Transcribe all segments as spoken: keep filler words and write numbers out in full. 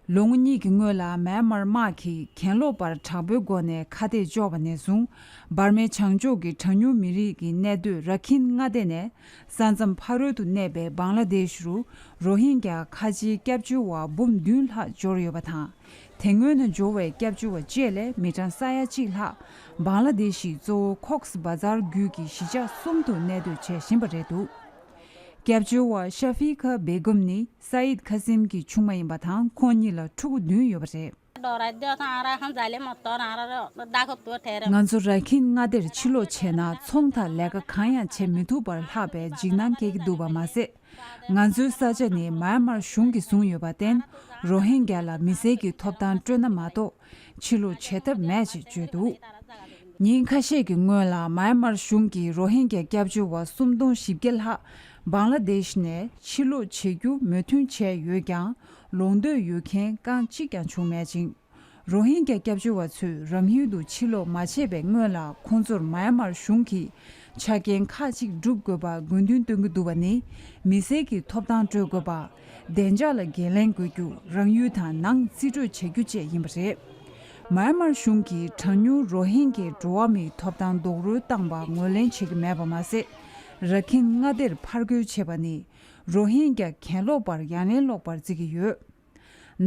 ལོ་ངོ་གཉིས་ཀྱི་སྔོན་ལ་མཱན་མར་དམག་གིས་གྱེན་ལོག་པར་དྲག་པོའི་སྒོ་ནས་ཁ་གཏད་གཅོག་པ་ནས་བཟུང་། འབར་མའི་བྱང་ཕྱོགས་ཀྱི་གྲངས་ཉུང་མི་རིགས་ཀྱི་གནས་སྡོད་ར་ཁིན་མངའ་སྡེ་ནས་ས་མཚམས་ཕ་རོལ་ཏུ་གནས་པའི་བང་ལ་དེཤ་རུ་རོ་ཧིན་གྱ་ཁ་ཆེའི་སྐྱབས་བཅོལ་བ་འབུམ་བདུན་ལྷག་འབྱོར་ཡོད་པ་དང་། དེ་སྔོན་ནས་འབྱོར་བའི་སྐྱབས་བཅོལ་བ་བཅས་ལས་མི་གྲངས་ས་ཡ་གཅིག་ལྷག་བང་ལ་དེཤ་ཡི་གཙོ་བོ་ཁོག་སི་བ་ཛར་བརྒྱུད་ཀྱི་གཞིས་ཆགས་གསུམ་དུ་གནས་སྡོད་བྱེད་བཞིན་པ་རེད་འདུག་སྐྱབས་བཅོལ་བ་ཤ་ཧྥི་ཁ་བེ་གུམ་ནི་སཱ་ཡིད་ཁ་སིམ་གྱི་ཆུང་མ་ཡིན་པ་དང་། ཁོང་གཉིས་ལ་ཕྲུ་གུ་བདུན་ཡོད་པ་རེད། ང་ཚོ་ར་ཁིན་མངའ་སྡེར་ཕྱིར་ལོག་བྱས་ན་ཚོང་དང་ལས་ཀ་གང་ཡང་བྱེད་མི་ཐུབ་པར་ལྷག་པའི་འཇིགས་སྣང་སྐྱེ་གི་འདུག་པ་མ་ཟད། ང་ཚོའི་ས་ཆ་ནི་མཱན་མར་གཞུང་གིས་བཟུང་ཡོད་པར་བརྟེན། རོ་ཧིན་གྱ་ལ་མི་སེར་གྱི་ཐོབ་ཐང་སྤྲོད་ན་མ་གཏོགས་ཕྱིར་ལོག་བྱེད་ཐབས་མེད་ཅེས་བརྗོད་འདུག་ཉིན་ཁ་ཤས་ཀྱི་སྔོན་ལ་མཱན་མར་གཞུང་གིས་རོ་ཧིན་གྱ་སྐྱབས་བཅོལ་བ་སུམ་སྟོང་བཞི་བརྒྱ་ལྷག་བང་ལ་དེཤ་ནས་ཕྱིར་ལོག་བྱེད་རྒྱུ་མོས་མཐུན་བྱས་ཡོད་ཀྱང་། ལོག་འདོད་ཡོད་མཁན་རྐང་གཅིག་ཀྱང་བྱུང་མེད་ཅིང་། རོ་ཧིན་གྱ་སྐྱབས་བཅོལ་བ་ཚོས་རང་ཡུལ་དུ་ཕྱིར་ལོག་མ་བྱས་པའི་སྔོན་ལ་ཁོང་ཚོར་མཱན་མར་གཞུང་གིས་ཆ་རྐྱེན་ཁག་ཅིག་སྒྲུབ་དགོས་པར་དགོས་འདུན་བཏོན་གྱི་འདུག་པ་ནི། མི་སེར་གྱི་ཐོབ་ཐང་སྤྲོད་དགོས་པ། བདེ་འཇགས་ལ་འགན་ལེན་དགོས་རྒྱུ། རང་ཡུལ་དང་ནང་རྩིས་སྤྲོད་བྱ་རྒྱུ་བཅས་ཡིན་པ་རེད། མཱན་མར་གཞུང་གིས་གྲངས་ཉུང་རོ་ཧིན་གྱའི་འགྲོ་བ་མིའི་ཐོབ་ཐང་རྡོག་རོལ་བཏང་པ་ངོས་ལེན་བྱེད་ཀྱི་མེད་པ་མ་ཟད། ར་ཁིན་མངའ་སྡེར་ཕར་རྒོལ་བྱས་པ་ནི། རོ་ཧིན་གྱ་གྱེན་ལོག་པར་ཡ་ལན་སློག་པར་བརྩི་གི་ཡོད།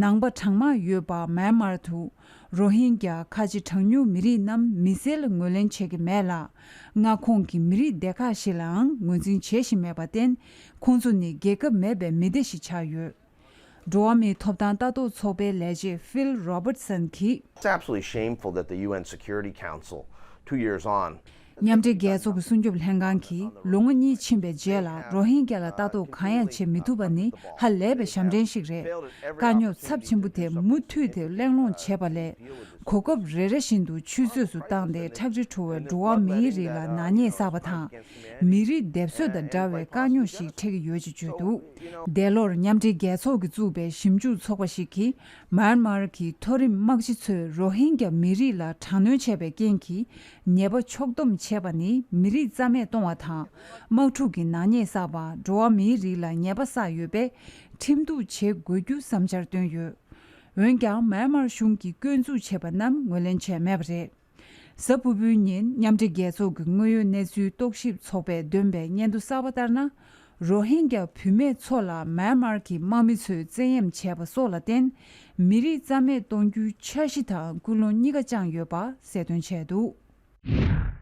ནང་པ་གྲངས་མང་ཡོད་པ་མཱན་མར་དུ། རོ་ཧིན་གྱ་ཁ་ཆེ་གྲངས་ཉུང་མི་རིགས་རྣམས་མི་སེར་ལ་ངོས་ལེན་བྱེད་ཀྱི་མེད་ལ། མངའ་ཁོངས་ཀྱི་མི་རིགས་སྡེ་ཁག་ཞིག་ལའང་ངོས་འཛིན་བྱེད་བཞིན་མེད་པར་བརྟེན། ཁོང་ཚོ་ནི་རྒྱལ་ཁབ་མེད་པའི་མི་སྡེ་ཞིག་ཆགས་ཡོད། འགྲོ་བ་མིའི་ཐོབ་ཐང་ལྟ་རྟོག་ཚོགས་པའི་ལས་བྱེད་ཕིལ་རོ་བར་ཏི་སན་གྱིས། It's absolutely shameful that the U N Security Council, two years on, མཉམ་འབྲེལ་རྒྱལ་ཚོགས་ཀྱི་སྲུང་སྐྱོབ་ལྷན་ཁང་གིས་ལོ་ངོ་གཉིས་ཕྱིན་པའི་རྗེས་ལ་རོ་ཧིན་གྱ་ལ་ལྟ་རྟོག་གང་ཡང་བྱེད་མི་ཐུབ་པ་ནི་ཧ་ལས་པའི་ཞབས་འདྲེན་ཞིག་རེད། དཀའ་རྙོག་ཚབས་ཆེན་པོ་དེ་མུ་མཐུད་དེ་གླེང་སློང་བྱས་པ་ལས། གོ་སྐབས་རེ་རེ་བཞིན་དུ་ཆུད་ཟོས་སུ་བཏང་སྟེ་ཁྲག་དྲི་བྲོ་བའི་འགྲོ་བ་མིའི་རིགས་ལ་ནག་ཉེས་བསགས་པ་དང་། མི་རིགས་སྡེབ་གསོད་དང་འདྲ་བའི་དཀའ་རྙོག་ཞིག་འཕྲད་ཀྱི་ཡོད་ཅེས་བརྗོད་འདུག་འདས་ལོར་མཉམ་འབྲེལ་རྒྱལ་ཚོགས་ཀྱིས་བཙུགས་པའི་ཞིབ་འཇུག་ཚོགས་པ་ཞིག་གིས། མཱན་མར་གྱི་མཐོ་རིམ་དམག་སྤྱི་ཚོས་རོ་ཧིན་གྱ་མི་རིགས་ལ་དྲག་གནོན་བྱས་པའི་རྐྱེན་གྱིས་ཉེས་པ་ཕྱོགས་བསྡོམས་བྱས་པ་ནི་མི་རིགས་རྩ་མེད་གཏོང་བ་དང་། དམག་འཁྲུག་གི་ནག་ཉེས་བསགས་པ། འགྲོ་བ་མིའི་རིགས་ལ་ཉེས་པ་བསགས་ཡོད་པས་ཁྲིམས་གཏུག་བྱེད་དགོས་རྒྱུ་བསམ་འཆར་བཏོན་ཡོད། འོན་ཀྱང་མཱན་མར་གཞུང་གིས་བསྐོས་འཛུགས་བྱས་པ་རྣམས་ངོས་ལེན་བྱས་མེད་པ་རེད། གཟའ་ཕུར་བུའི་ཉིན་མཉམ་འབྲེལ་རྒྱལ་ཚོགས་ཀྱི་དངོས་ཡོད་གནས་ཚུལ་རྟོག་ཞིབ་ཚོགས་པས་བཏོན་པའི་སྙན་ཐོ་གསར་པ་ལྟར་ན། རོ་ཧིན་གྱ་བུད་མེད་ཚོ་ལ་མཱན་མར་གྱི་དམག་མི་ཚོས་བཙན་གཡེམ་བྱས་པ་སོགས་ལ་བརྟེན། མི་རིགས་རྩ་མེད་གཏོང་རྒྱུའི་འཆར་གཞི་དང་ཀུན་སློང་གཉིས་ཀ་བཅངས་ཡོད་པ་གསལ་སྟོན་བྱས་འདུག